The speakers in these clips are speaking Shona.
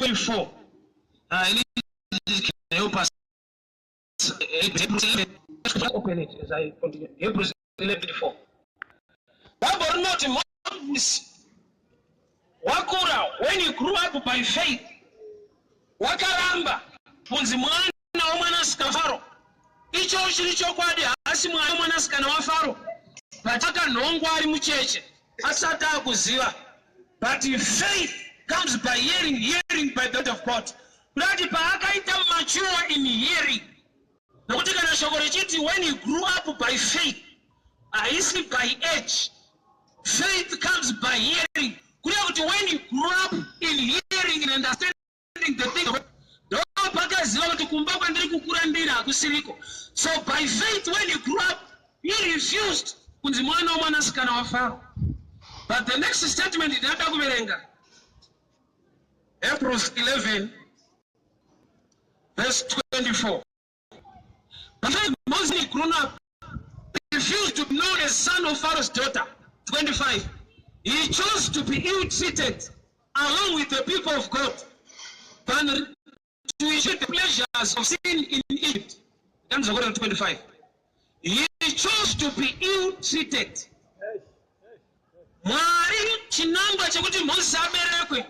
24. Can help us. Hebrews 11, open it as I continue. Hebrews 11:24. Bible rinoti Moses wakura, when he grew up by faith, wakaramba kunzi mwana womwanasikana waFaro. Icho chiri chokwadi, haasi mwana womwanasikana waFaro, but akanhongwa ari mucheche asati akuziva. But faith comes by hearing, hearing by the word of God. Kurati paakaita mature in hearing, nokuti kana shoko richiti when he grew up by faith, haisi by age. Faith comes by hearing, kureva kuti when he grew up in hearing and understanding the thing, ndo pakaziva kuti kumba kwandiri kukura ndiri hakusiriko. So by faith, when he grew up, he refused kunzi mwana womwanasikana waFaro. But the next statement ndinoda kuverenga, Hebrews 11 verse 24. But Moses, grown up, refused to be known as son of Pharaoh's daughter. 25. He chose to be ill-treated along with the people of God than to enjoy the pleasures of sin in Egypt. 25. He chose to be ill-treated. Mwari chinangwa chekuti Moses aberekwe,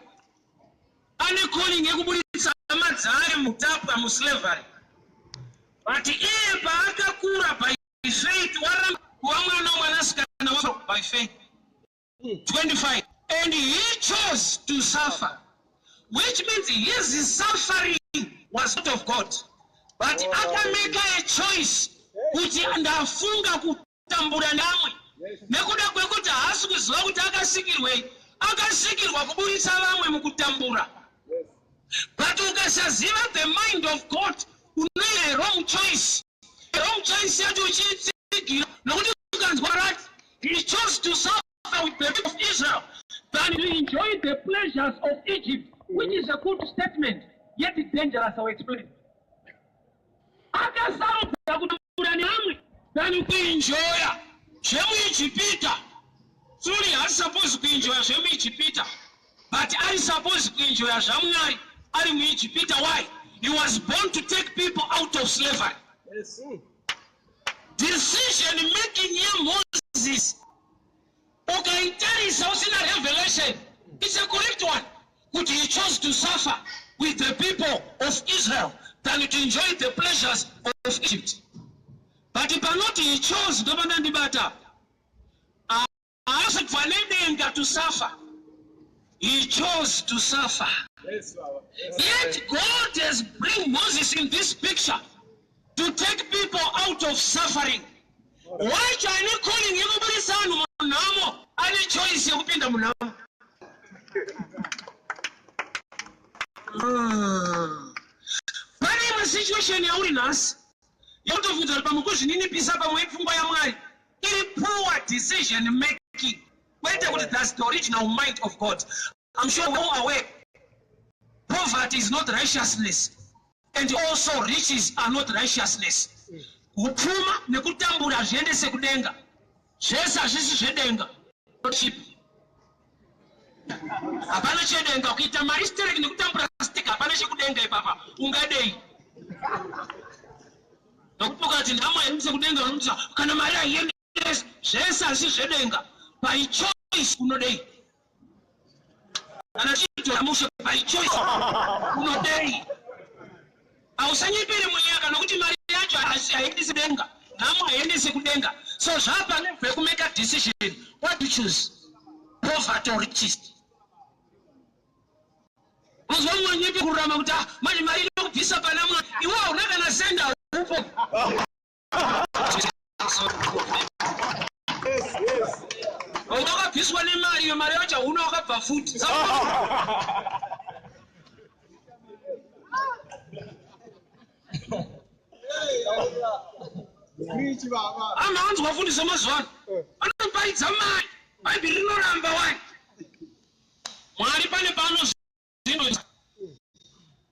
ane calling yekuburitsa hama dzake mutapwa, muslavery, but iye paakakura by faith, waramba kuva mwana womwanasikana wa by faith. 25, and he chose to suffer, which means his suffering was not of God, but akameka a choice kuti ndafunga kutambura namwe nekuda kwekuti haasi kuziva kuti akasikirwei. Akasikirwa kuburitsa vamwe mukutambura, but ukasaziva the mind of God, unoita wrong choice. Wrong choice yacho uchiitsigira, nokuti ukanzwa rati he chose to suffer with the people of Israel than to enjoy the pleasures of Egypt, which is a good statement, yet dangerous. I will explain. Akasarudza kutambura nevamwe than kuenjoya zvemuIjipita. Truly, haasi supposed kuenjoya zvemuIjipita, but ari supposed kuenjoya zvaMwari ari muIjipita. Why? He was born to take people out of slavery. Decision making yeMoses, ukaitarisa usina revelation, it's a correct one kuti he chose to suffer with the people of Israel than to enjoy the pleasures of Egypt. But panoti he chose, ndopandandibata. Haasi kubva nedenga to suffer. He chose to suffer. Yes, Baba. Yet God has bring Moses in this picture to take people out of suffering. Wacho ane calling yekubudisa vanhu munhamo ane choice yekupinda munhamo. Pane imwe situation yauri nhasi yautobvunza kuti pamwe kuzvininipisa, pamwe ipfungwa yaMwari iri poor decision making, kwete kuti that's the original mind of God. I'm sure we're all aware poverty is not righteousness and also riches are not righteousness. Kupfuma nekutambura hazviendese kudenga. Zvese hazvisi zvedenga. Cheap. Hapana chedenga. Kuita mari stereki nekutambura stick, hapana chekudenga ipapa. Ungadei? Nokuti ukati nhamo haendese kudenga, unomuti kana mari haiendesi. Zvese hazvisi zvedenga. By choice unodei? Kana chitora mushe, by choice unodei? Hausanyepere mweya, nokuti mari yacho haiendesi denga, nhamo haiendesi kudenga. So zvapa level yekumeka decision. What to choose, poverty or riches? Unozwa mumwe nyepe kururama kuti, ah, manje mari inokubvisa pana Mwari. Iwe hauna kana senda upo. Wakabviswa nemari iyo, mari yacho hauna, wakabva futi. Preach, Baba. Anhu anzwa fundiso mazuva ano anoparidza mari. Bhaibheri rinoramba wani. Mwari pane paanozvino.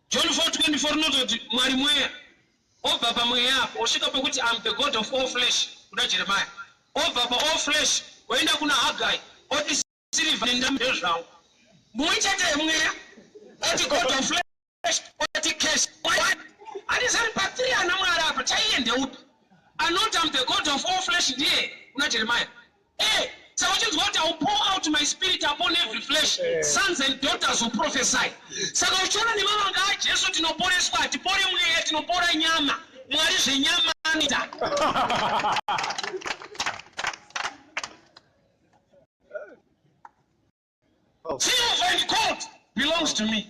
John 4:24 rinototi Mwari mweya. Obva pamweya apo osvika pekuti, "Am the God of all flesh," kuna Jeremiah. Obva paall flesh oenda kuna Hagai, oti, "Sirivha nendarama ndezvangu." Mumwe chete yemweya. Oti God of flesh, oti cash. Handisari patiri ana Mwari apa, chaiye ndeupi? Anoti, "I'm the God of all flesh," ndiye kuna Jeremiah. Saka uchinzwa kuti, "I will pour out my spirit upon every flesh, sons and daughters will prophesy." Saka uchiona nemavanga aJesu tinoporeswa, hatipore mweya, tinopora nyama. Mwari zvenyama anoita. Silver and gold belongs to me.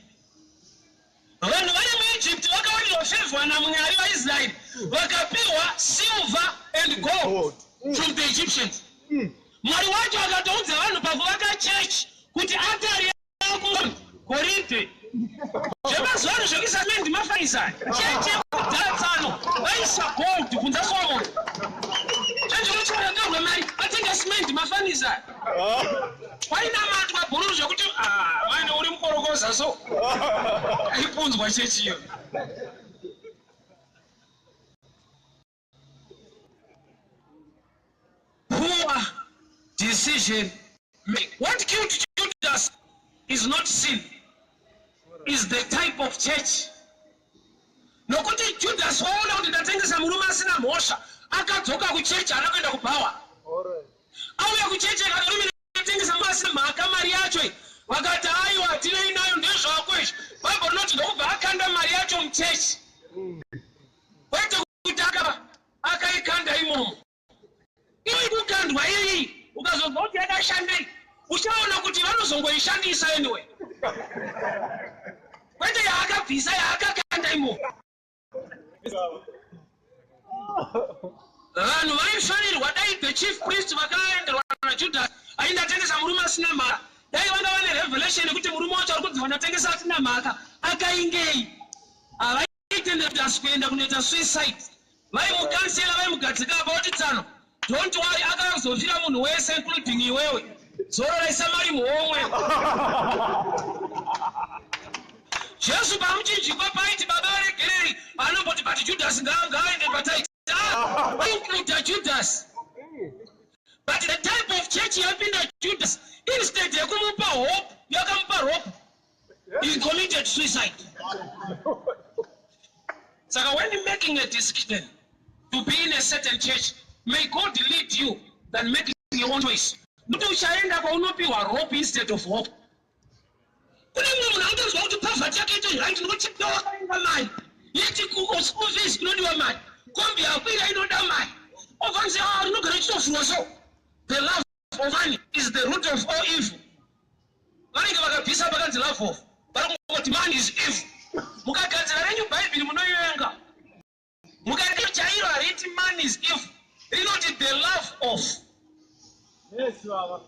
Vanhu vari muEgypt vakawanirwa favor naMwari vaIsraeri, vakapiwa silver and gold from the Egyptians. Mwari wacho akatoudza vanhu pakuvaka chechi kuti atari goridhe. Zvemazuva ano zvekuisa mendi mafaisa, chechi yekudhara tsano vaisa gold kunza Solomon. Chenjinochikatorwa mari vatenga simendi mafanisa. Kwainamatwa bhururu zvekuti, ah, maine uri mukorokoza, so aipunzwa chechiyo. Poor decision make. What killed Judas is not sin, is the type of church. Nokuti Judas waona kuti ndatengesa murume asina mhosva, akadzoka kuchechi, haana kuenda kubhawa. Auya kuchechi akati, "Rume, ndatengesa murume asina mhaka, mari yacho iyi." Vakati, "Aiwa, hatinei nayo, ndezvako izvi." Bhaibheri rinoti ndokubva akanda mari yacho muchechi, kwete kuti akaba, akaikanda imomo. Iri kukandwa iyi, ukazobva kuti yakashandei, uchaona kuti vanozongoishandisa anyway, kwete yaakabvisa, yaakakanda imomo. Vanhu vaifanirwa, dai the chief priest vakaenderwa naJudas aindatengesa murume asina mhaka, dai vanga vane revelation yekuti murume wacho ari kunzi vandatengesa asina mhaka akaingei, havaitendera Judas kuenda kunoita suicide. Vaimucounsela, vaimugadzika apa, oti, "Tsano, don't worry, akazofira munhu wese including iwewe. Zororaisa mari muhomwe." Jesu pamuchinjikwa paiti, "Baba, varegereri," anomboti, "But Judas ngaaende pataiti." Include Judas. But the type of church yapinda Judas, instead yekumupa hope, yakamupa rope. He committed suicide. Saka when making a decision to be in a certain church, may God lead you than making your own choice, nokuti uchaenda kwaunopiwa rope instead of hope. Kune mumwe munhu anotonzwa kuti poverty yake ito right, nokuti wakaenda mari yeti school fees inodiwa mari, kombi yakwira inoda mari, obvanzi, "Ah, rinogara ichitofurwa." So the love of money is the root of all evil. Vanenge vakabvisa pakanzi love of, vari kungoti money is evil. Mukagadzira renyu Bhaibheri munoivenga, mukati chairo hariti money is evil, rinoti the love of. Yes, Baba.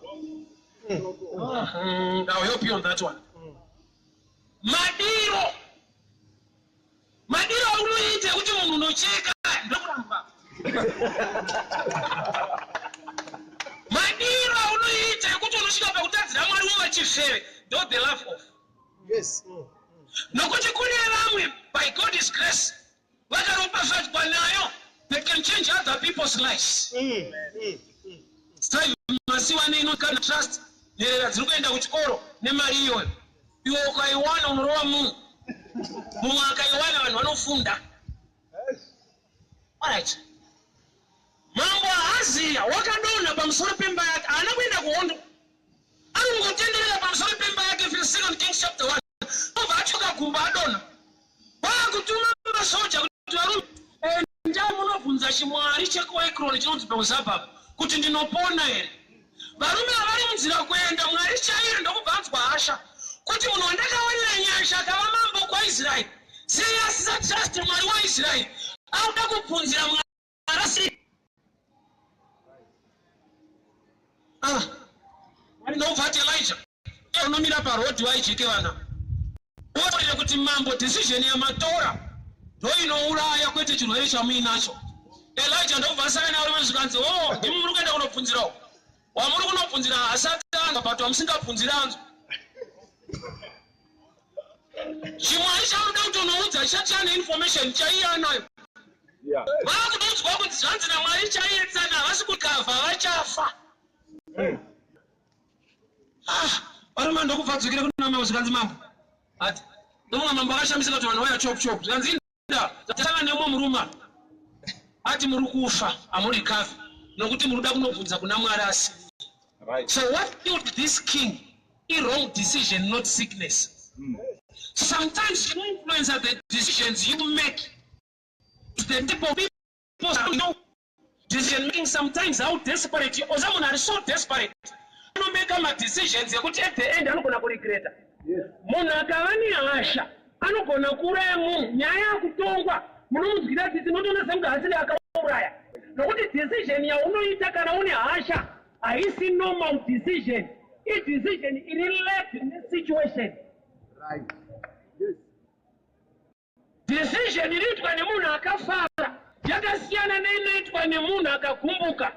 I'll help you on that one. Madiro aunoita ekuti munhu unocheka ndokuramba, madiro aunoita ekuti unosvika pakutadzira Mwari wova chifeve, ndo the love of. Nokuti kune vamwe, by God's grace, vakaropafadzwa nayo, they can change other people's lives. Strive Masiwane inokana trust, nherera dziri kuenda kuchikoro nemari iyoyo. Iwe ukaiwana unorova munhu, mumwe akaiwana vanhu vanofunda. Alright, Mambo Ahaziya wakadonha pamusoro pemba yake, haana kuenda kuhondo, anongotenderera pamusoro pemba yake. Second Kings chapter 1, obva atyoka gumbo, adonha. Kwaakutuma masoja kuti, "Varume, enda munobvunza chimwari chekuEkroni chinonzi Beelzebub kuti ndinopona here." Varume havari munzira kuenda, Mwari chairo ndokubva anzwa hasha kuti munhu wandakawanira nyasha akava mambo kwaIsraeri, sei asisa trust Mwari waIsraeri, akuda kubvunzira Mwari asiri? Ah, Mwari ndokubva ati, "Elijah, unomira parodhi waijeke vana, otaurire kuti mambo decision yamatora ndo inouraya, kwete chirwere chamuinacho." Elijah ndokubva asangana navarume, zvikanzi, "O, ndimi muri kuenda kunobvunzirawo? Wamuri kunobvunzira haasati anzwa, but wamusingabvunziri anzwa. Chimwari chamuda kuti unoudza chati ane information chaiye anayo." Vaakutoudzwa kuti zvanzi naMwari chaiye, tsana havasi kukavha, vachafa. Ah, varume ndokubva dzokera kuna mambo, zvikanzi, "Mambo, Ndomwe mambo akashamisika kuti vanhu vauya chop chop. Zvikanzi inda tasangana nemumwe murume ati muri kufa hamurecover nokuti muri kuda kunobvunza kuna Mwari asi. Right. So what killed this king? A wrong decision, not sickness. Sometimes you influence the decisions you make. The type of people know decision making sometimes how desperate you oza munhu ari so desperate anomeka madecisions ekuti at the end anogona kuregreta. Munhu akava nehasha anogona kuuraya munhu. Nyaya yakutongwa munomunzwira tsitsi, notoona sekunge asiri akauraya, nokuti decision yaunoita kana une hasha haisi normal decision, idecision iri led nesituation. Right. Yes. Decision inoitwa nemunhu akafara yakasiyana neinoitwa nemunhu akagumbuka.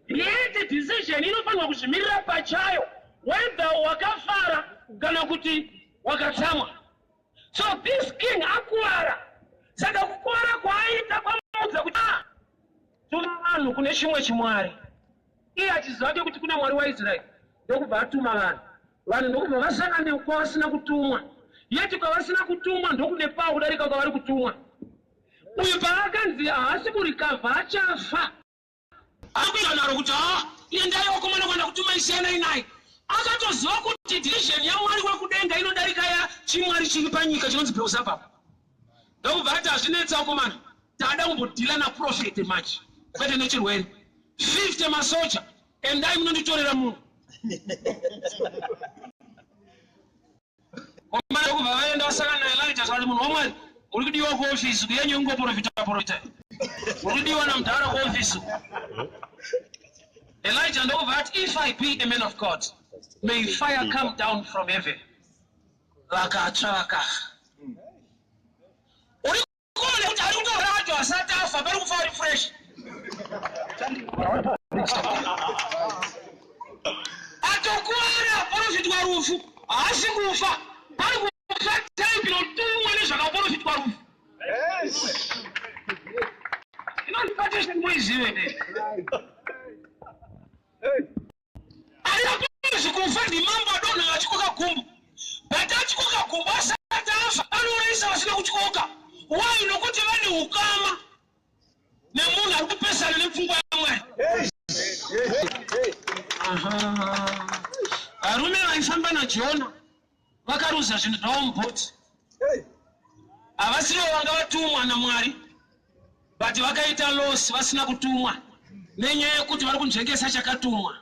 Yet decision inofanirwa kuzvimirira pachayo, whether wakafara kana kuti wakatsamwa. So this king akuvara, saka kukuvara kwaaita kwamuudza kuti, "Ah, tuma vanhu kune chimwe chimwari." Iye achiziva ke kuti kuna Mwari waIsraeri, ndokubva atuma vanhu. Vanhu ndokubva vasangana kwavasina kutumwa. Yet kwavasina kutumwa ndokune pawo kudarika kwavari kutumwa. Uyu paakanzi haasi kurecover, achafa, akuita naro kuti ha, endai wakomana kuenda kutuma, isiyanai naye. Akatoziva kuti decision yaMwari wekudenga inodarika yachimwari chiri panyika chinonzi Beelzebub. Ndokubva ati, "Hazvinetsa wakomana, tada kumbodeala naprophet manje, kwete nechirwere. 50 masoja, endai munonditorera munhu." Komana ndokubva vaenda, vasangana naElija. Zvakati, "Munhu waMwari, muri kudiwa kuofisi kuyenyu, ingoprofita profita, muri kudiwa namudhara kuofisi." Elijah ndokubva ati, "If I be a man of God, may fire come down from heaven." Vakatsva, vakafa. Uri kuona kuti ari kutoradzwa asati afa, pari kufa ari fresh. Atokuvara, aprofitwa rufu, haasi kufa, pari kufa type inotumwa nezvakaprofitwa rufu. Inondipatation muizive ne ariapozi kufa ndimambo adonha achikoka gumbo, but achikoka gumbo asati afa anourayisa vasina kutyoka. Why? Nokuti vane ukama nemunhu ari kupesana nepfungwa yaMwari. Varume vaifamba naJona vakaruza zvinhu zvavo mubhoti. Havasivo vanga vatumwa naMwari, but vakaita loss vasina kutumwa nenyaya yekuti vari kunzvengesa chakatumwa.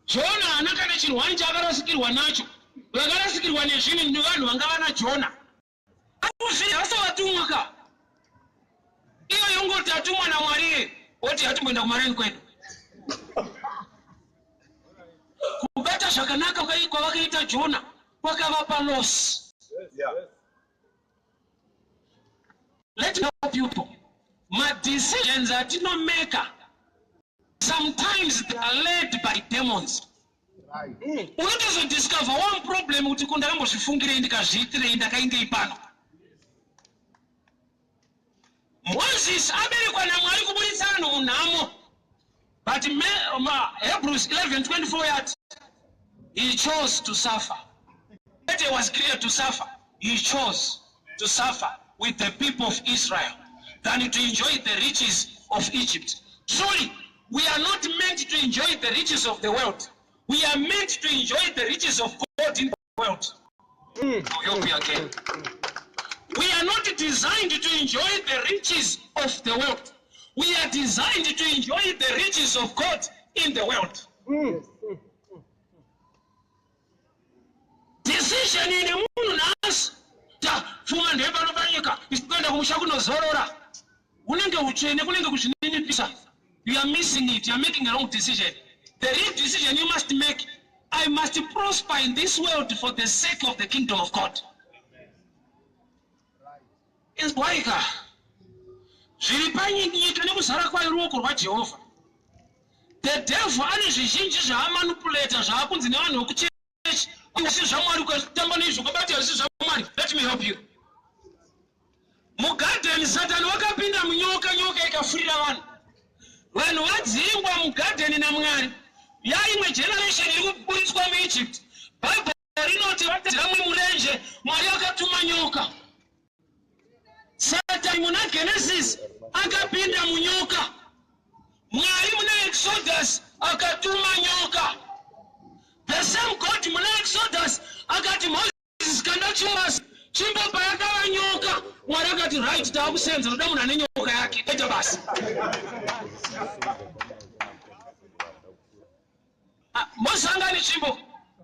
Jona haana kana chirwani chaakarasikirwa nacho. Vakarasikirwa nezvinhu nevanhu vanga vana Jona. Asavatumwa ka, iyo yongoti atumwa naMwari, oti hatimboenda kumareni kwedu. Kubata zvakanaka kwavakaita Jona kwakavapa loss. Let me help you people. Madecisions atinomeka sometimes they are led by demons. Unotozodiscover one problem kuti ko ndakambozvifungirei, ndikazviitirei, ndakaindei pano? Moses aberekwa naMwari kuburitsa vanhu munhamo, but Hebrews 11:24 yati he chose to suffer. It was clear to suffer. He chose to suffer with the people of Israel than to enjoy the riches of Egypt. Truly, we are not meant to enjoy the riches of the world. We are meant to enjoy the riches of God in the world. I'll help you again. We are not designed to enjoy the riches of the world. We are designed to enjoy the riches of God in the world. Decision ine munhu nhasi, ta pfuma ndepano panyika, kuenda kumusha kunozorora unenge utsvene, kunenge kuzvininipisa. You are missing it. You are making a wrong decision. The real decision you must make: I must prosper in this world for the sake of the kingdom of God. Inzwaika, zviri panyika nekuzara kwayo ruoko rwaJehovha. The devil ane zvizhinji zvaamanipulata, zvaakunzi nevanhu vekuchechi asi zvaMwari, ukatamba neizvo ukabata asi zvaMwari. Let me help you. Mugadheni Satani wakapinda munyoka, nyoka ikafurira vanhu. Vanhu vadzingwa mugadheni naMwari, yaimwe generation iri kuburitswa muEgypt. Bhaibheri rinoti rinoti vatadza murenje, Mwari akatuma nyoka. Satani muna Genesis akapinda munyoka. Mwari muna Exodus akatuma nyoka. The same God muna Exodus akati, "Moses, kanda tsvimbo." Tsvimbo payakava nyoka, Mwari akati, "Right, taakusenza, toda munhu ane nyoka yake ita basa." Ah, Moses anga ane tsvimbo.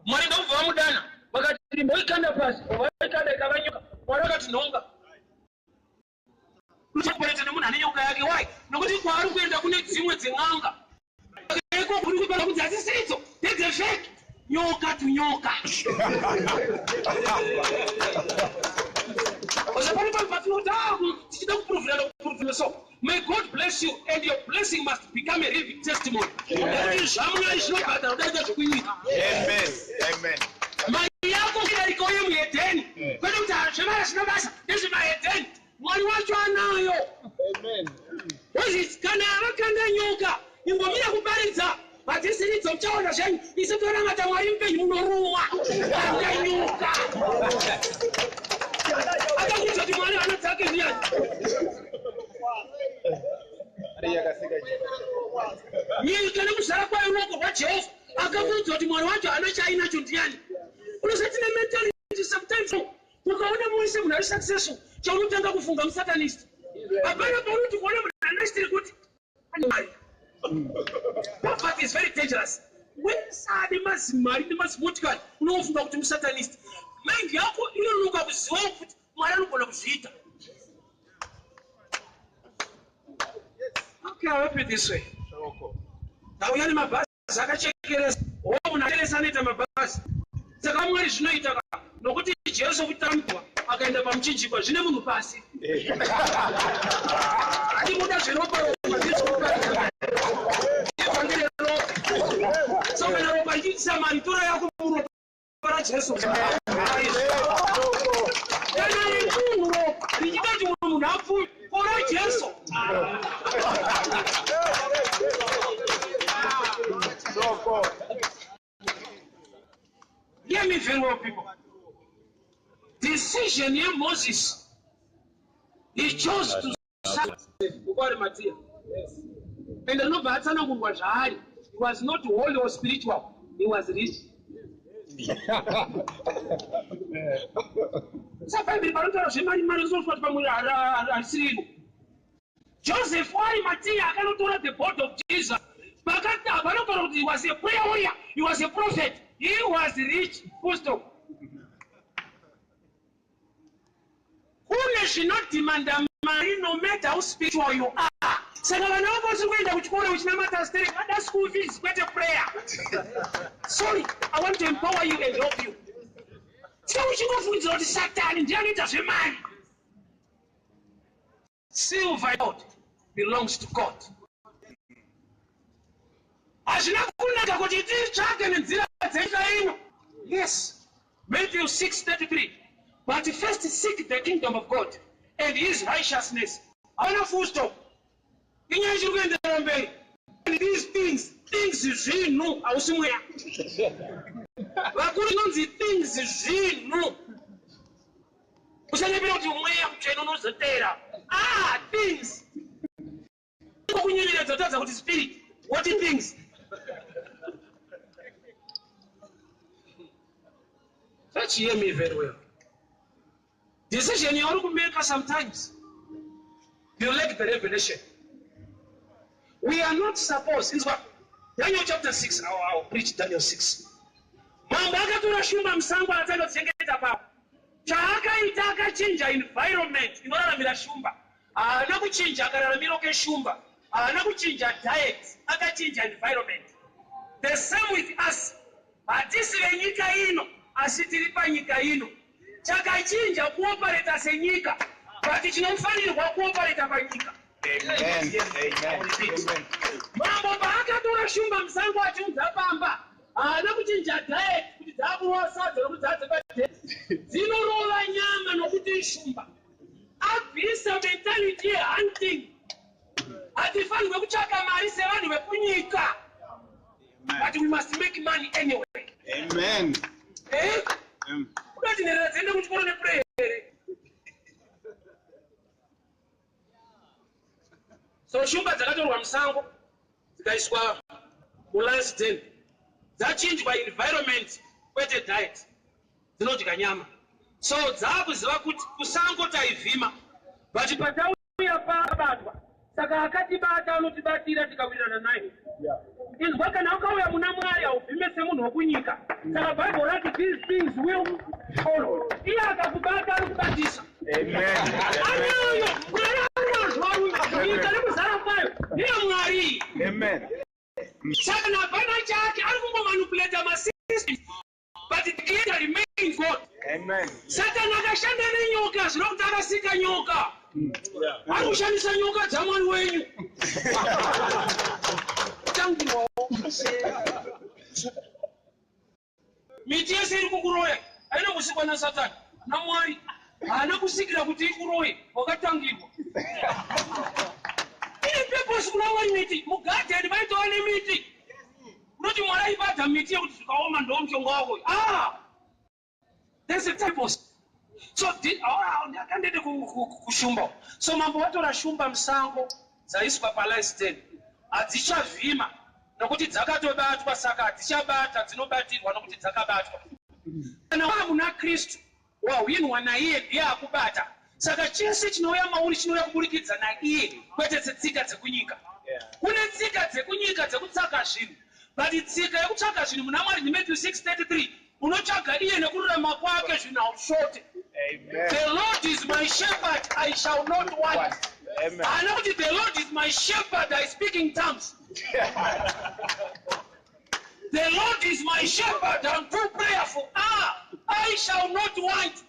Mwari ndokubva vamudana, vakati, "Imboikanda pasi." Vaikanda, ikava nyoka. Mwari akati, "Nhonga." Uchaporeta nemunhu ane nyoka yake. Why? Nokuti kwaari kuenda kune dzimwe dzen'anga iko kuri kupera kunzi hadzisidzo, ndedzefake. Nyoka tunyoka osapano pano patinoti tichida kupuruvhira nokupuruvhira. So may God bless you, and your blessing must become a living testimony, nekuti zvaMwari zvinobhadhara kudarika zvekunyika. Amen. Amen. Mari yako idarikawo yemuhedheni, kwete kuti zvemari hazvina basa, ndezvemahedheni. Mwari wacho anayo. Amen. Moses kana vakanda nyoka, ingomira kuparidza, hadzisiridzo, muchaona zvenyu, isu tonamata Mwari mupenyu, munorumwa. Kanda nyoka, akakuudza kuti Mwari hana dzake ndiyani? Ari yakasika nyika. Nyika nekuzara kwayo ruoko rwaJehovha. Akakuudza kuti Mwari wacho hana chaainacho ndiyani? Unosati nementality sometimes ukaona muise munhu ari successful, chaunotanga kufunga musatanist. Hapana paunoti kuona munhu anachitiri kuti ane mari. Poverty is very dangerous. Wese ane mazimari nemazimotikari, unofunga kuti musatanist. Mind yako inonoka kuzivawo kuti Mwari anogona kuzviita. Okay, I'll help you this way. Shoko. Ndauya nemabhazi akachekeresa o munhu acheresa anoita mabhazi. Saka Mwari zvinoita ka, nokuti Jesu kutambwa akaenda pamuchinjikwa zvine munhu pasi atimuda zveropa. Ropa ndizvoparidza evhangeri ropa. So kana ropa richiitisa mari, tora yako muropa raJesu. Kana remunhu ropa richida kuti mumwe munhu apfume, kora Jesu. Shoko. Hear me very well, people. Decision yeMoses, he chose to serve Arimathea. And rinobva atsanangurwa zvaari. He was not holy or spiritual. He was rich. Sabhaibheri panotaura zvemari mari, unozofunga kuti pamwe harisiriro. Joseph waArimathea akanotora the body of Jesus. Pakati panotaura kuti he was a prayer warrior, he was a prophet, he was rich. Full stop. Kune zvinodhimanda mari, no matter how spiritual you are. Saka vana vako vasiri kuenda kuchikoro uchinamata sterek, vada school fees, kwete prayer. Sorry, I want to empower you and help you. Se uchingofungidzira kuti Satani ndiye anoita zvemari. Silver gold belongs to God. Hazvina kunaka kuti titsvake nenzira dzenyika ino. Yes, Matthew 6:33, "But first seek the kingdom of God and his righteousness." Hauna full stop, inyaya ichiri kuenderera mberi. And these things, things zvinhu, hausi mweya. Vakuru inonzi things zvinhu. Usanyepera kuti mweya mutsvene unozotera. Ah, things kunyenyeredza tadza kuti spirit. What things? Let's hear me very well. Decision yauri kumeka, sometimes you lack the revelation. We are not supposed, inzwa Daniel chapter 6. I'll preach Daniel 6. Mambo akatora shumba musango atanochengeta papo. Chaakaita, akachinja environment inoraramira shumba. Haana kuchinja kararamiro keshumba, haana kuchinja diet, akachinja environment. The same with us. Hatisi venyika ino, asi tiri panyika ino. Chakachinja kuopareta senyika, but chinofanirwa kuopareta panyika. Amen. Amen. Amen. Mambo paakatora shumba musango achiunza pamba, haana kuchinja diet kuti dzakurova sadza nokuti dzadzepadhe dzinorova nyama nokuti ishumba. Abvisa mentality yehunting. Hatifanirwe kutsvaka mari sevanhu vekunyika, but we must make money anyway. Amen. Eh? Kudati nherera dziende kuchikoro neprayer here? So shumba dzakatorwa musango dzikaiswa mulions den, dzachinjwa environment kwete diet. Dzinodya nyama, so dzaakuziva kuti kusango taivhima, but patauya pabatwa, saka akatibata anotibatira tikawirirana naye. Inzwa, kana ukauya muna Mwari hauvhime semunhu wekunyika. Saka Bhaibheri rati these things will follow. Iye akakubata anokubatisa. Anayo Mwari, anazwa nyika nekuzara kwayo ndiye Mwari. Saka napana chake ari kungomanipulata masystem, but the creator remains God. Satani akashanda nenyoka, zvino kuti akasika nyoka, ari kushandisa nyoka dzaMwari wenyu. Tangirwawo miti yese iri kukuroya haina kusikwa naSatani, naMwari. Haana kusikira kuti ikuroye, wakatangirwa. Ine purpose kuna Mwari. Miti mugadheni vaitova nemiti, unoti Mwari aibadza miti yekuti zvikaoma ndo mushonga wako. Ah, there's a purpose. So akandende kushumba. So mambo vatora shumba musango, dzaiswa palions den. Hadzichavhima nokuti dzakatobatwa, saka hadzichabata, dzinobatirwa nokuti dzakabatwa. Kana wava muna Kristu, wahwinwa naiye, ndiye akubata. Saka chese chinouya mauri chinouya kuburikidza naiye, kwete setsika dzekunyika. Kune tsika dzekunyika dzekutsvaka zvinhu, but tsika yekutsvaka zvinhu muna Mwari ndiMatthew 6:33, unotsvaga iye nekururama kwake, zvinhu haushote. The Lord is my shepherd, I shall not want. Haana kuti the Lord is my shepherd, I speak in tongues. The Lord is my shepherd, I'm too prayerful, ah, I shall not want.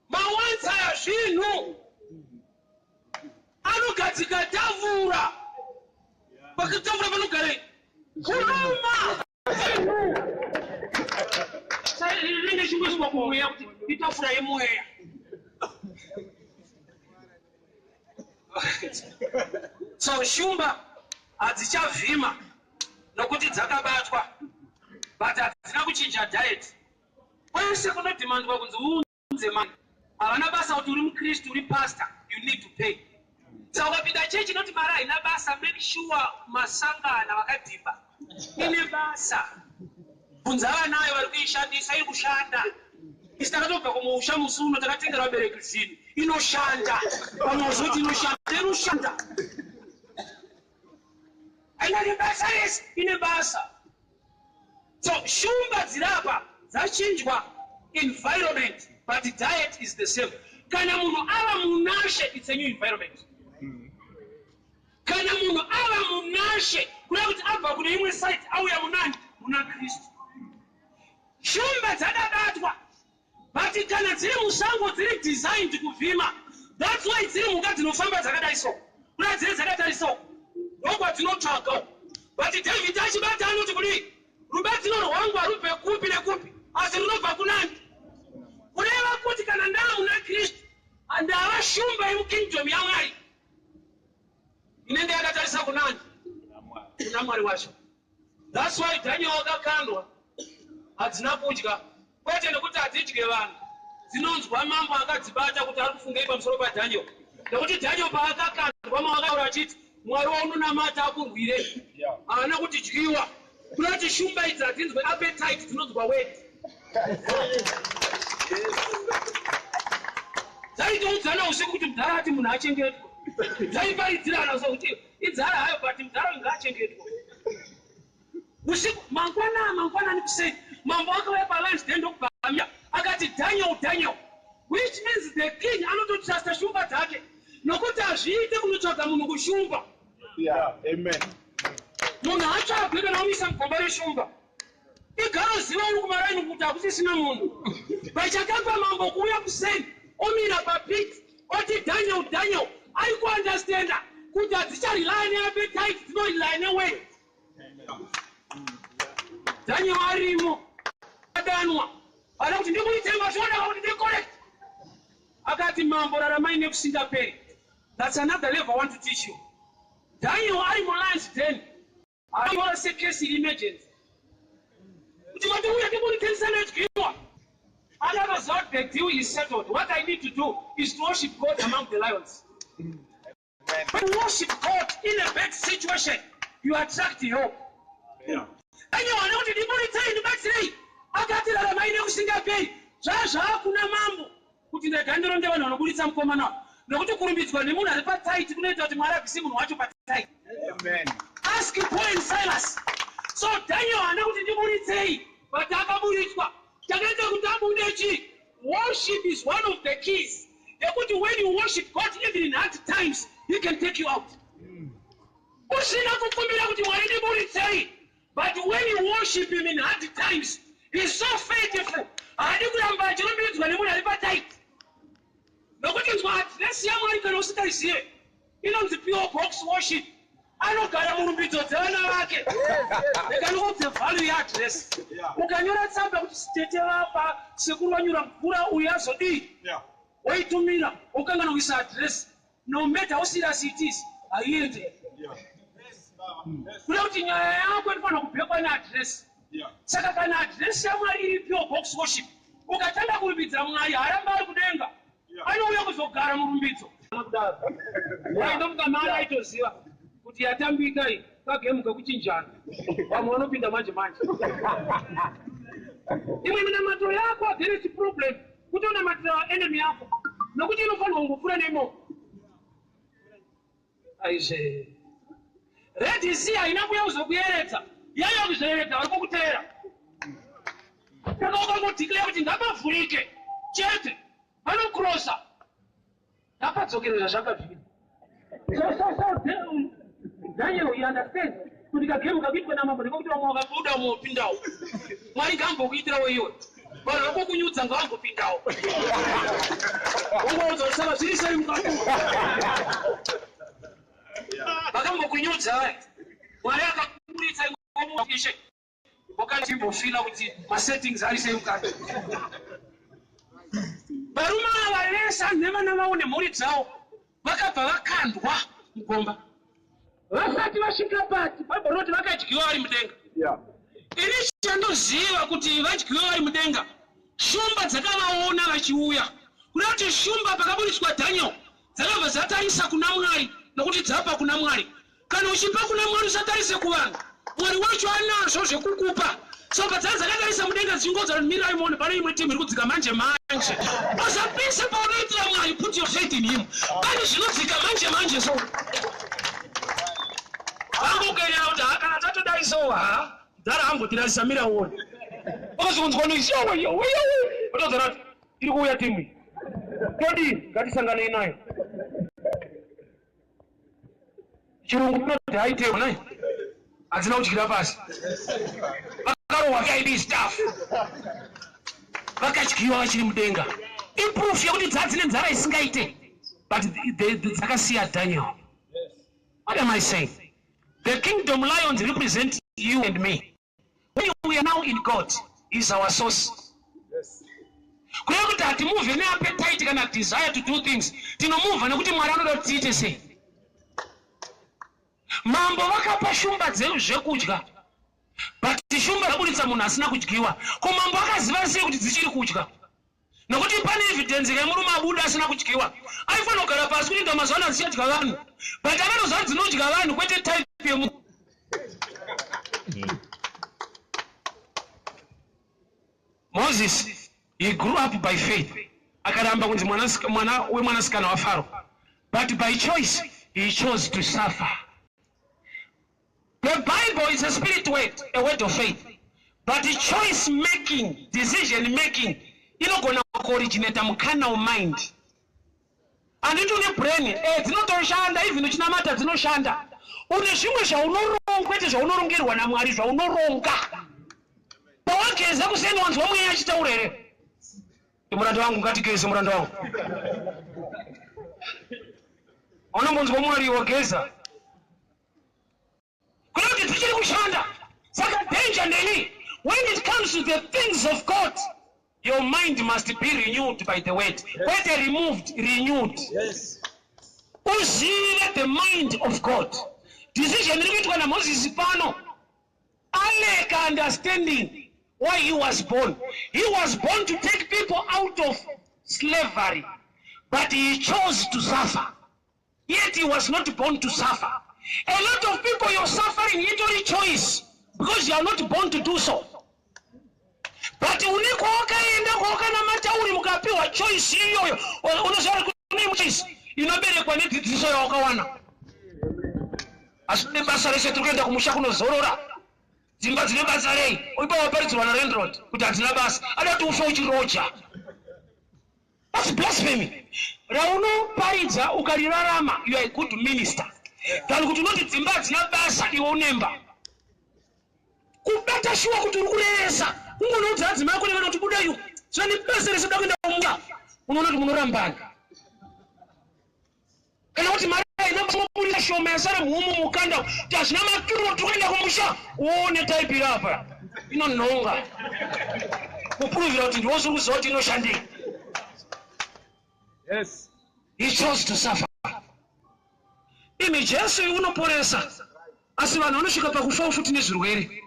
Mawants aya zvinhu anogadzika tafura. Pakatafura panogarei? Kuruma zvinhu rinenge chingoiswa kumweya kuti itafura yemweya. So shumba hadzichavhima nokuti dzakabatwa, but hadzina kuchinja diet. Kwese kunodhimandwa kunzi uunze mari, havana basa kuti uri muKristu, uri pastor, you need to pay. Saka ukapinda chechi inoti mari haina basa, make sure masangana vakadhibha. Ine basa. Bvunza vanayo vari kuishandisa, iri kushanda. Isi takatobva kumusha musi uno takatengera vabereki zvinhu. Inoshanda. Vamwe vazoti inoshanda, inoshanda. Haina basa rese, ine basa. So shumba dzirapa dzachinjwa environment, but diet is the same. Kana munhu ava munashe, it's a new environment. Kana munhu ava munashe, kuda kuti abva kune imwe side auya munani? Muna Kristu. Shumba dzakabatwa, but kana dziri musango dziri designed kuvhima. That's why dziri mhuka dzinofamba dzakadai, so kuda dziri dzakatarisa ndokwadzinotsvaga. But David achibata anoti kudii? Rubatsiro rwangu harubve kupi nekupi, asi runobva kunani? Kureva kuti kana ndaa muna Kristu, handava shumba yemukingdom yaMwari, inenge yakatarisa kunani? Kuna Mwari wacho. That's why Daniel wakakandwa, hadzina kudya, kwete nekuti hadzidye vanhu. Dzinonzwa mambo akadzibata kuti ari kufungei pamusoro paDaniel, nekuti Daniel paakakandwa mawakaura achiti, "Mwari waunonamata akurwire." Haana kuti dyiwa. Kuda kuti shumba idzi hadzinzwe appetite, dzinonzwa word. Dzaitoudzana usiku kuti mudhara ati munhu achengetwa. Dzaiparidzirana so kuti inzara hayo, but mudhara ngaachengetwa. Usiku mangwana, mangwanani kuseni, mambo akauya palion's den ndokubhamya akati, "Daniel, Daniel," which means the king anototrusta shumba dzake, nokuti hazviite kunotsvaga munhu kushumba. Yeah. Amen. Munhu hatsvagwe kana umisa mugomba reshumba. Igaroziva uri kumaraini kuti hakusisina munhu. Pachakabva mambo kuuya kuseni, omira papit, oti, "Daniel, Daniel," ari kuundestanda kuti hadzicharely neappetite, dzinorely neword. Daniel arimo adanwa, ada kuti ndikuitenga zvoda kuti ndicorrect. Akati, "Mambo, raramai nekusingaperi." That's another level I want to teach you. Daniel ari mulions den aiora secase iri emergency kuti matouya timbonitendisa nedyiwa. Akatoziva kuti the deal is settled. What I need to do is to worship God among the lions. When you worship God in a bad situation, you attract help. Anyone kuti ndiburitsei, ndibatsirei, akati raramai nekusingaperi. Zvazvaakuna mambo kuti ndega ndironge vanhu vanoburitsa mukomana, nokuti kurumbidzwa nemunhu ari patight kunoita kuti Mwari abvise munhu wacho patight. Amen. Ask Paul and Silas. So Daniel haana kuti ndiburitsei, but akaburitswa. Chakaita kuti abude chii? Worship is one of the keys yekuti when you worship God even in hard times, he can take you out usina kukumbira kuti Mwari ndiburitsei. But when you worship him in hard times, he is so faithful. Haadi kuramba achirumbidzwa nemunhu ari patight, nokuti nzwa, address yaMwari kana usingaizive inonzi P.O. Box worship. Anogara murumbidzo dzevana vake. Rega ndikuudze value yeaddress. Ukanyora tsamba kuti tete vapa, sekuru vanyura mvura, uyu azodii, waitumira, ukangana kuisa address, no matter how serious it is, haiende. Kuda kuti nyaya yako inofanira kubhekwa neaddress. Saka kana address yaMwari iri P.O. Box worship, ukatanga kurumbidza Mwari, haramba ari kudenga, anouya kuzogara murumbidzo. Kudaro waindomuka mari aitoziva kuti yatambika iyi, kagame kekuchinjana, vamwe vanopinda manje manje. Imwe minamato yako against problem kutonamatira enemy yako, nokuti inofanirwa kungopfuura neimomo. Aizve, Red Sea haina kuuya kuzokuyeredza, yaiva kuzoyeredza vari kukuteera. Saka ukangodeclare kuti ngapavhurike chete, vanokrosa, ngapadzokerera zvakabvira. So Daniel, you understand kuti kagame kakuitwa namambo ndekuti vamwe vakabuda, umwe wopindawo. Mwari ngaambokuitirawo iwe, vanhu vakokunyudza ngavambopindawo, ungoudza kuti saka zviri sei mukati vakambokunyudza vai. Mwari akakuburitsa ishe wakatimbofila kuti masettings ari sei mukati. Varume ava vese nevana vavo nemhuri dzavo vakabva vakandwa mugomba. Vasati vasvika pati, Bhaibheri rinoti vakadyiwa vari mudenga. Ini chandoziva kuti vadyiwa vari mudenga, shumba dzakavaona vachiuya. Kuda kuti shumba pakaburitswa Daniel dzakabva dzatarisa kuna Mwari, nokuti dzabva kuna Mwari. Kana uchipa kuna Mwari, usatarise kuvanhu. Mwari wacho anazvo zvekukupa. So padzaa dzakatarisa mudenga dzichingodza kuti mirai muone, pane imwe timu iri kudzika manje manje. Usapise paunoitira Mwari. Put your faith in him. Pane zvinodzika manje manje. So vangokenyera kuti ha, kana tatodai so, ha, dhara ambotirasisa, mira uone. Ukazokunzwa noise, yowe yowe yowe, otodzora kuti iri kuuya timu iyi, todii? Ngatisanganei nayo. Chirungu kunoti haitewo nai, hadzina kudyira pasi, vakarohwa VIP staff, vakadyiwa vachiri mudenga. Iproof yekuti dzadzine nzara isingaite, but dzakasiya Daniel. What am I saying? The kingdom lions represent you and me. When we are now in God, is our source. Kureva kuti hatimuvhe neappetite kana desire to do things. Tinomuvha nekuti Mwari anoda kuti tiite sei. Mambo vakapa shumba zvekudya, but shumba dzaburitsa munhu asina kudyiwa. Ko mambo akaziva sei kuti dzichiri kudya? Nokuti pane evidence yemurume abuda asina kudyiwa. Aifanira kugara pasi kuti ndamazuva ano dzichadya vanhu, but akatoziva dzinodya vanhu kwete type yemunhu. Moses, he grew up by faith. Akaramba kunzi mwana wemwanasikana waFaro, but by choice he chose to suffer. The Bible is a spirit word, a word of faith, but choice making, decision making inogona kuoriginata mucarnal mind. Handiti une brain dzinotoshanda, even uchinamata dzinoshanda. Une zvimwe zvaunoronga, kwete zvaunorongerwa naMwari, zvaunoronga. Pawageza kuseni, wanzwa mweya achitaura here, "Muranda wangu, ngatigeze, muranda wangu"? Unombonzwa Mwari wageza kuda kuti tichiri kushanda. Saka danger ndeni, when it comes to the things of God, your mind must be renewed by the word, kwete removed, renewed. Uzive the mind of God. Decision iri kuitwa naMozisi pano aleka understanding. Why he was born? He was born to take people out of slavery, but he chose to suffer. Yet he was not born to suffer. A lot of people, you're suffering itori choice because you are not born to do so. But une kwawakaenda kwawakanamata uri mukapiwa choice iyoyo, unoziva kuti kune choice inoberekwa nedzidziso yawakawana. Asi nebasa rese tiri kuenda kumusha kunozorora. Dzimba dzine basa rei? Uipa waparidzirwa nalandlord kuti hadzina basa. Ada kuti ufe uchiroja. That's blasphemy. Raunoparidza ukarirarama, you are a good minister. Than kuti unoti dzimba hadzina basa iwe unemba. Kubata shuwa kuti uri kurevesa. Kungonoudza adzimai ako nevana kuti buda iwe. Zvine basa rese da kuenda kumba. Unoona kuti munorambana. Kana kuti mari haina kuburitsa shoma yasara muhumu mukanda kuti hazvina maturo tiri kuenda kumusha uone type iri apa inonhonga kupuruvira kuti ndiwo usiri kuziva kuti inoshandei. Yes. He chose to suffer. Imi Jesu unoporesa asi vanhu vanosvika pakufa futi nezvirwere.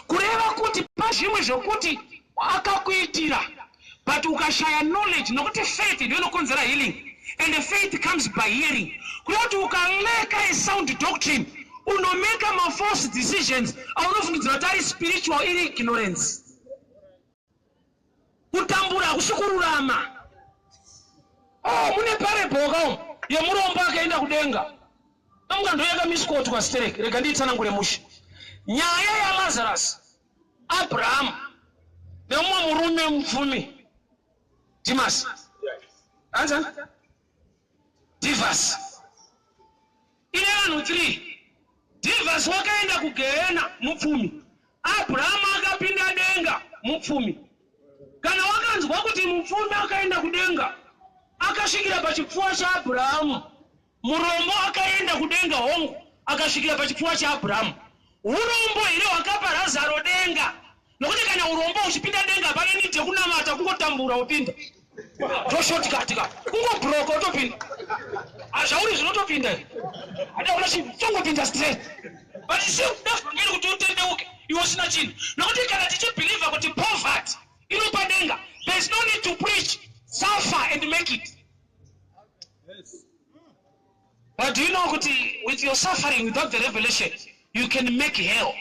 Kureva kuti pazvimwe zvokuti akakuitira but ukashaya knowledge, nokuti faith ndiyo inokonzera healing and faith comes by hearing. Kureva kuti ukaleka a sound doctrine unomeka mafalse decisions aunofungidzira kuti ari spiritual, iri ignorance. Kutambura hakusi kururama. Oh, mune parable ka yemurombo akaenda kudenga. Amuka ndo yakamiskotwa sterek. Rega ndiitsanangure mushe. Nyaya yaLazarus, Abraham nemumwe murume mupfumi Dimas. Anzani? Divas. Ine vanhu 3. Divas wakaenda kugehena mupfumi. Abraham akapinda denga mupfumi. Kana wakanzwa kuti mupfumi akaenda kudenga akasvikira pachipfuwa chaAbrahamu, murombo akaenda kudenga hongu akasvikira pachipfuwa chaAbrahamu. Urombo here hwakapa Razaro denga? Nokuti kana urombo uchipinda denga hapana need yekunamata, kungotambura wopinda. Toshortcut ka. Kungobroka wotopinda. Hazvauri zvinotopinda. Hada kuna chinhu tongopinda straight. But see kuda kuti utendeuke iwe usina chinhu. Nokuti kana tichibelieve kuti poverty inopa denga, there is no need to preach, suffer and make it. Yes. But do you know kuti with your suffering without the revelation you can make hell?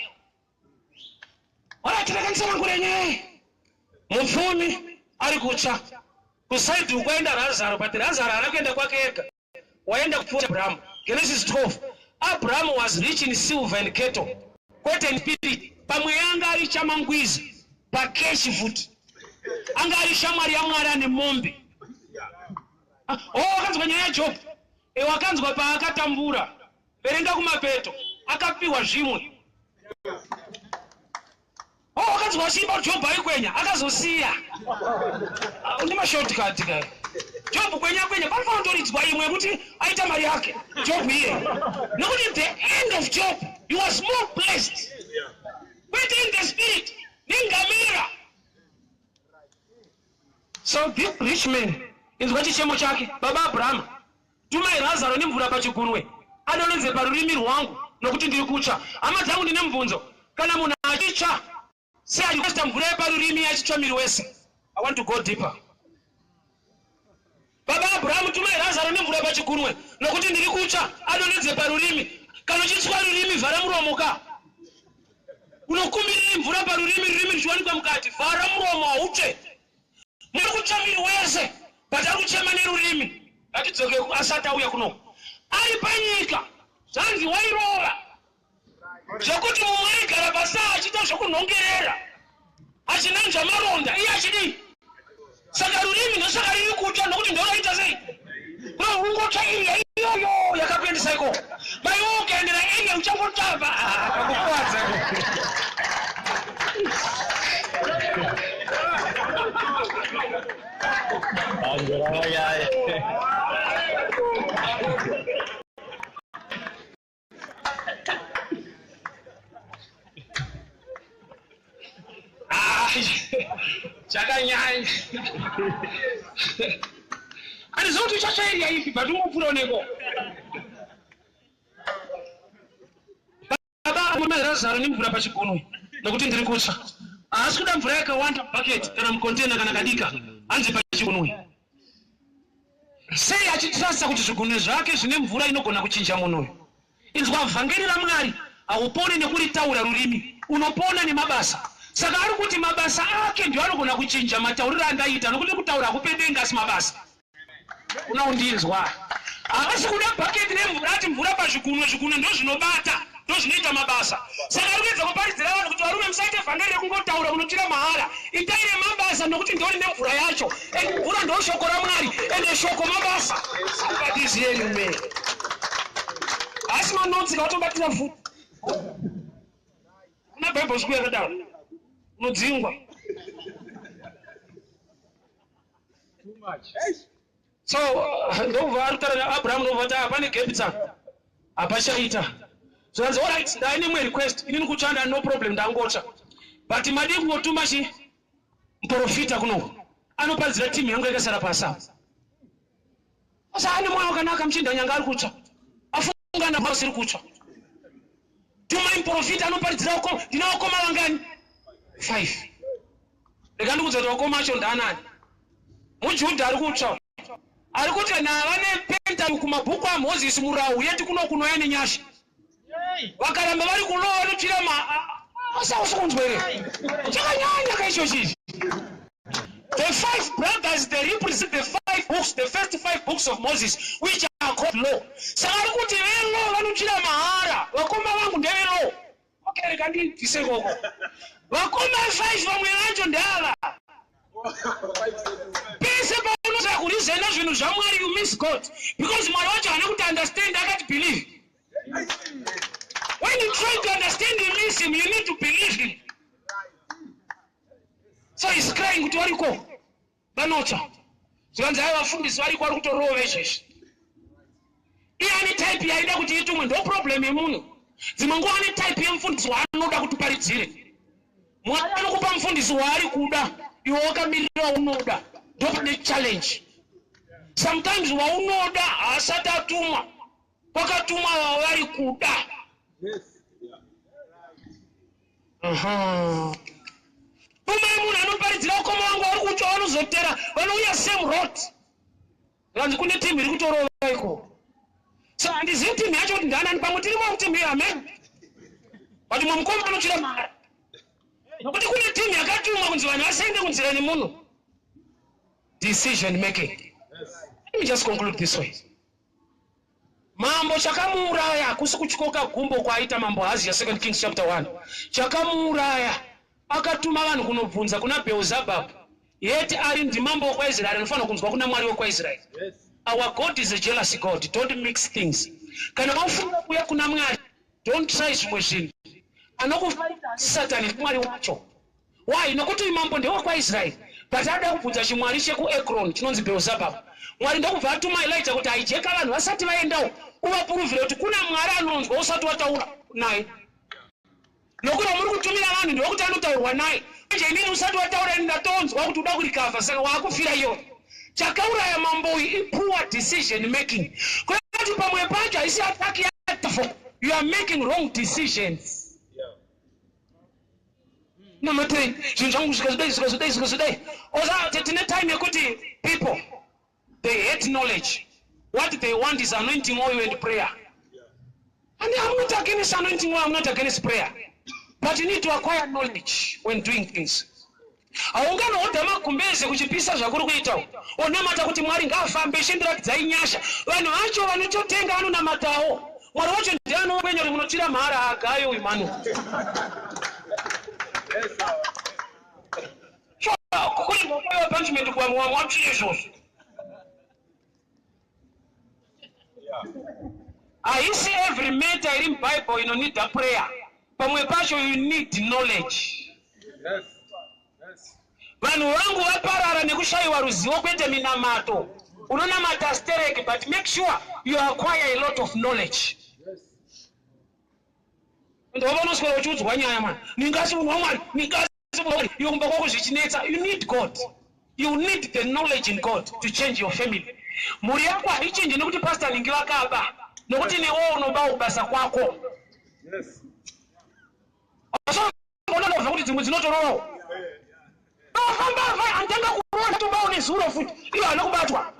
Alright, rega nyaya. Mupfumi ari kutsva. Kusaidi kwaenda Lazaro, but Lazaro haana kuenda kwake ega. Waenda kupfuwa Abraham. Genesis 12. Abraham was rich in silver and cattle. Kwete in spirit. Pamwe anga ari chamangwizi pakeshi futi. Anga ari shamwari yaMwari ane mombe. Oh, wakanzwa nyaya yaJob. E, wakanzwa paakatambura. Verenga kumapeto. Akapiwa zvimwe. Oh, wakanzwa achiimba Job aikwenya akazosiya. Une mashortcut ka. Job kwenya kwenya panofanira kutoridzwa imwe yekuti aita mari yake. Job iye. Nokuti the end of Job he was more blessed. Kwete in the spirit nengamera. So this rich man inzwa chichemo chake, baba Abraham, tumai Lazaro nemvura pachigunwe adonhedze parurimi rwangu nokuti ndiri kutsva. Hama dzangu, ndine mubvunzo. Kana munhu achitsva seaita mvura yeparurimi achitsva miri wese? I want to go deeper. Baba Abrahamu, tumai Lazaro nemvura pachigunwe nokuti ndiri kutsva, adonhedze parurimi. Kana uchitswa rurimi, vhara muromo ka. Unokumbirira mvura parurimi, rurimi ruchiwanikwa mukati. Vhara muromo, hautsve. Muri kutsva miri wese, but ari kuchema nerurimi. Ngatidzoke asati auya kuno. Ari panyika, zvanzi wairova zvekuti mumwe aigara pasaa achiita zvokunhongerera achinanzva maronda, iye achidii? Saka rurimi ndosaka riri kutsva, nokuti ndoroita sei? Ungotsva iriya iyoyo yakakuendesa ikoko. Maiwe ukaendera area uchangotamba pakukwadza. Chakanyanya. Handizivi kuti uchatsva area ipi, but ungopfuura neko. Baba Razaro nemvura pachigunwe Nokuti ndiri kutsva. Haasi kuda mvura yakawanda bucket kana mukontena kana kadika. Hanzi pachigunwe. Sei achitrasta kuti zvigunwe zvake zvine mvura inogona kuchinja munhu uyu? Inzwa vhangeri raMwari haupone nekuritaura rurimi unopona nemabasa. Saka ari kuti mabasa ake ndiwo anogona kuchinja matauriro andaita nokuti kutaura hakupe denga asi mabasa. Unoundinzwa. Haasi kuda bhaketi remvura ati mvura pazvigunwe zvigunwe ndozvinobata ndozvinoita mabasa. Saka ari kuedza kuparidzira vanhu kuti varume musaite vhangeri rekungotaura munotsvira mahara. Itai remabasa nokuti ndori nemvura yacho. And mvura ndoshoko raMwari ende shoko mabasa. Somebody is hearing me. Asi manotsi katobatira futi. Kuna Bible school yakadaro. Unodzingwa. Too much. So ndobva arikutaura naAbraham ndobva ati ah, pane gap tsaka. Hapachaita. Zvanzi all right, ndaine imwe request. Inini kutsva ndani no problem ndangotsva. But madii kungotuma chi muprofita kunoku anoparidzira team yangu yakasara pasi apa. Asi ane mwoyo wakanaka muchinda nyanga ari kutsva. Afunga ndabva usiri kutsva. Tumai muprofita anoparidzira uko ndina vakoma vangani? 5. Rega ndikudza kuti vakoma acho ndaanani. MuJudha ari kutsva. Ari kuti kana vane penta kumabhuku aMozisi murau yeti kuno kunoya nenyasha. Vakaramba vari kulowa vanotsvira ma asausi kunzwa here? Chakanyanya ka icho chichi. The five brothers they represent the five books, the first five books of Moses which are called law. Saka ari kuti velaw vanotsvira mahara, vakoma vangu ndevelaw. Okay, rega ndibvise ikoko. Vakoma five vamwe vacho ndava. Pese paunotsvaka kurizena zvinhu zvaMwari you miss God because Mwari wacho haana kuti understand akati believe. When you try to understand him, miss him, you need to believe him. So he's crying kuti variko vanotsva. Zvikanzi haiwa vafundisi variko vari kutorova izvezvi. Iye ane type yaida kuti itumwe ndo problem yemunhu. Dzimwe nguva ane type yemufundisi waanoda kuti uparidzire. Mwari anokupa mufundisi waari kuda iwe wakamirira waunoda ndopane challenge. Sometimes waunoda haasati atumwa kwakatumwa wavari kuda. Yes. Yeah. Tumai munhu anoparidzira ukoma wangu vari kutsva vanozotera vanouya same road. Vanzi kune team iri kutorova iko. So handizivi team yacho kuti ndanani pamwe tirimo muteam iyo amen. But mumwe mukoma anotsvira mari. Nokuti kune team yakatumwa kunzi vanhu vasaende kunzira nemunhu. Decision making. Let me just conclude this way. Mambo chakamuuraya hakusi kutyoka gumbo kwaaita mambo Ahazia 2 Kings chapter 1. Chakamuuraya akatuma vanhu kunobvunza kuna Beelzebub yet ari ndimambo wekwaIsraeri anofanira kunzwa kuna Mwari wekwaIsraeri. Our God is a jealous God. Don't mix things. Kana wafunga kuuya kuna Mwari, don't try zvimwe zvinhu. Anokufarira asi Satani ndiMwari wacho. Why? Nokuti uyu mambo ndewekwaIsraeri but ada kubvunza chimwari chekuEkron chinonzi Beelzebub. Mwari ndokubva atuma Elijah kuti haijeka vanhu vasati vaendawo uvapuruvhire kuti kuna Mwari anonzwa usati wataura naye. Nokuti wamuri kutumira vanhu ndewekuti anotaurwa naye. Manje inini usati wataura ini ndatonzwa kuti uda kurikavha saka waakufira iyoyo. Chakauraya mambo uyu ipoor decision making. Kureva kuti pamwe pacho haisi attack yadevil. You are making wrong decisions. Namatei zvinhu zvangu zvikazodai zvikazodai zvikazodai. Oza tine time yekuti people they hate knowledge. What they want is anointing oil and prayer. And I'm not against anointing oil, I'm not against prayer. But you need to acquire knowledge when doing things. Haunganohodha magumbeze kuchipisa zvakuri kuita onamata kuti Mwari ngaafambe ishe ndiratidzai nyasha. Vanhu vacho vanototenga vanonamatawo. Mwari wacho ndiye anokwenya kuti munotsvira mhara agayo uyu manu. Kuri ngokuiwa punishment kwamwa watsvire izvozvo. Haisi every matter iri muBible inonida prayer. Pamwe pacho you need knowledge. Yes. Yes. Vanhu vangu vaparara nekushayiwa ruzivo kwete minamato. Unonamata stereki but make sure you acquire a lot of knowledge. Yes. Ndova unoswera uchiudzwa nyaya mwana. Ningasi munhu waMwari, ningasi munhu waMwari. Iwe kumba kwako zvichinetsa. You need God. You need the knowledge in God to change your family. Mhuri yako haichinje nekuti pastor ningi vakaba. Nekuti newewo unobawo kubasa kwako. Yes. mbavha kuti dzimwe dzinotorovawo. Mbavha mbavha anotanga kurova tobawo nezuro futi iyo haana kubatwa.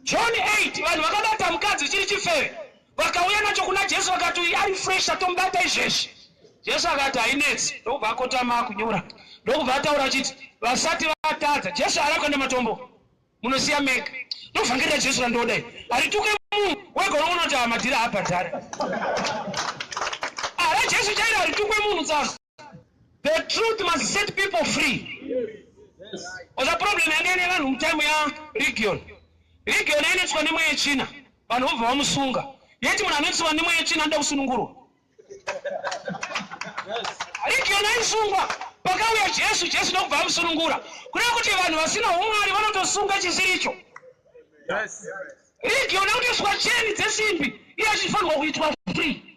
John 8 vanhu vakabata mukadzi chiri chifeve vakauya nacho kuna Jesu vakati uyu ari fresh atomubata izvezvi. Jesu akati hainetsi ndokubva akotama akunyora ndokubva ataura achiti vasati vatadza. Jesu haana kukanda matombo munosiya mega ndovhangeri raJesu randoda iri harituke munhu wega unoona kuti amadhiri haabhadhari raJesu chairo haritukwe munhu tsano. The truth must set people free. Oza problem yanga ine vanhu mutime ya Region. Region ainetswa nemweya yetsvina. Vanhu vobva vamusunga. Yeti munhu anoetswa nemweya yetsvina anoda kusunungurwa. Region aisungwa. Pakauya Jesu, Jesu ndokubva amusunungura. Kureva kuti vanhu vasina umwari vanotosunga chisiricho. Yes. Region akutoiswa cheni dzesimbi iye achifanirwa kuitwa free.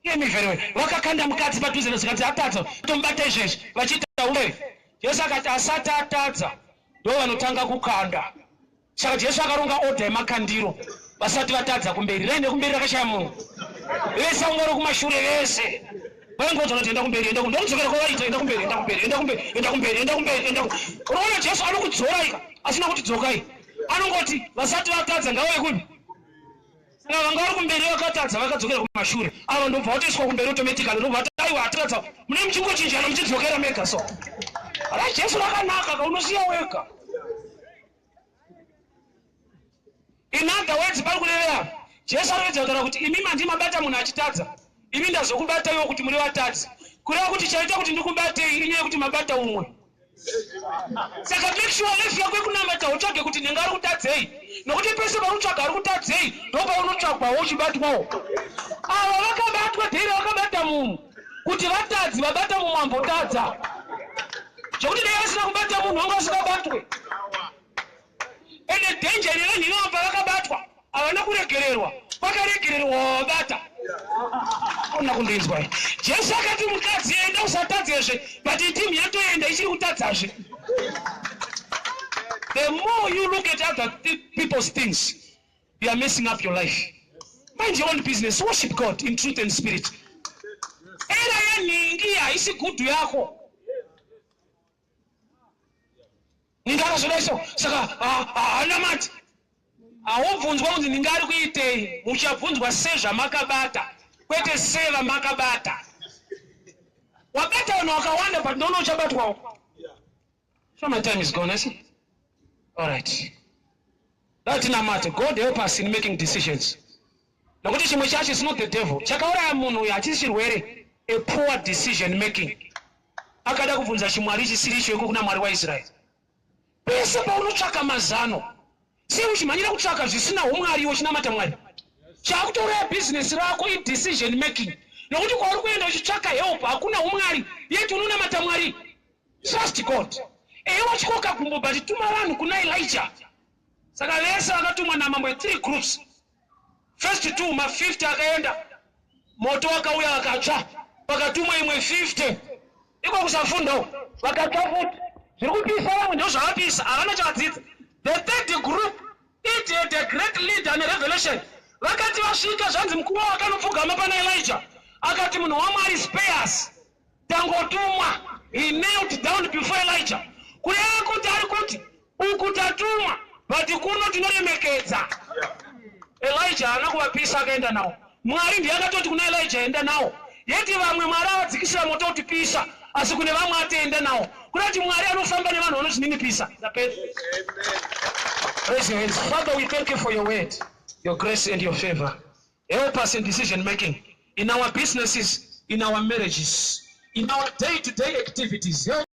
Imi very vakakanda mukadzi padhuze nezvikanzi atadza tomubata izvezvi vachiita ufeve. Jesu akati asati atadza ndo vanotanga kukanda. Saka Jesu akaronga order yemakandiro vasati vatadza kumberi. Raende kumberi rakashaya munhu. Vese vanga vari kumashure vese. Vaingodzwa kuti enda kumberi enda kumberi ndokudzokera kwavaita enda kumberi enda kumberi enda kumberi enda kumberi enda kumberi enda kumberi. Unoona Jesu anokudzora ika asina kuti dzokai. Anongoti vasati vatadza ngavauye kupi? Saka vanga vari kumberi vakatadza vakadzokera kumashure. Ava ndobva vatoiswa kumberi automatically ndobva vati aiwa hatadza. Mune muchingochinjana muchidzokera mega so. Ra Jesu rakanaka ka unosiya wega. In other words pari kurevera Jesu anoedza kutaura kuti imi mandi mabata munhu achitadza. Imi ndazokubataiwo kuti muri vatadzi. Kureva kuti chaita kuti ndikubatei inyaya yekuti mabata umwe. Saka make sure life yako yekunamata utsvage kuti ndinga ari kutadzei nokuti pese pari kutsvaga ari kutadzei ndopaunotsvagwawo uchibatwawo. Ava vakabatwa dheira vakabata munhu kuti vatadzi vabata mumwe ambotadza zvekuti dai vasina kubata munhu vanga vasingabatwe. Ende danger nevanhu ivavo pavakabatwa havana kuregererwa, vakaregererwa wavabata. Ona kundinzwa here? Jesu akati mukadzi enda usatadzezve, but team yatoenda ichiri kutadzazve. The more you look at other people's things, you are messing up your life. Mind your own business, worship God in truth and spirit. Era yenhingi haisi gudhu yako. Ninga akazodai so saka haanamati haubvunzwa kunzi ninga ari kuitei muchabvunzwa sezvamakabata kwete sevamakabata wabata vanhu vakawanda but ndoona uchabatwawo so my time is gone asi alright ngatinamate god help us in making decisions nokuti chimwe chacho is not the devil chakauraya munhu uyu hachisi chirwere a poor decision making akada kubvunza chimwari chisiri icho iko kuna mwari waisraeri pese paunotsvaka mazano sei uchimhanyira kutsvaka zvisina umwari iwe uchinamata mwari chakutouraya bhizinesi rako idecision making nokuti kwauri kuenda uchitsvaka help hakuna umwari yet unonamata mwari trust god ehe wachikoka gumbo but tuma vanhu kuna elijah saka vese vakatumwa namambo three groups First two ma 50 akaenda moto wakauya akatsva pakatumwa imwe 50 iko kusafunda uko vakatsva futi zviri kupisa vamwe ndozvavapisa havana chavadzidza the third group it had a great leader and revelation vakati vasvika zvanzi mukuru wakanopfugama pana elijah akati munhu wamwari spares Tangotumwa. He knelt down before Elijah. Kureva kuti ari kuti uku tatumwa but kuno tinoremekedza. Elijah haana kuvapisa akaenda nawo. Mwari ndiye akatoti kuna Elijah enda nawo. Yeti vamwe Mwari avadzikisira moto kuti pisa asi kune vamwe ati enda nawo. Kureva kuti Mwari anofamba nevanhu vanozvininipisa. Ndapedza. Raise your hands. Father, we thank you for your word, your grace and your favor. Help us in decision making, in our businesses, in our marriages, in our day-to-day activities. Help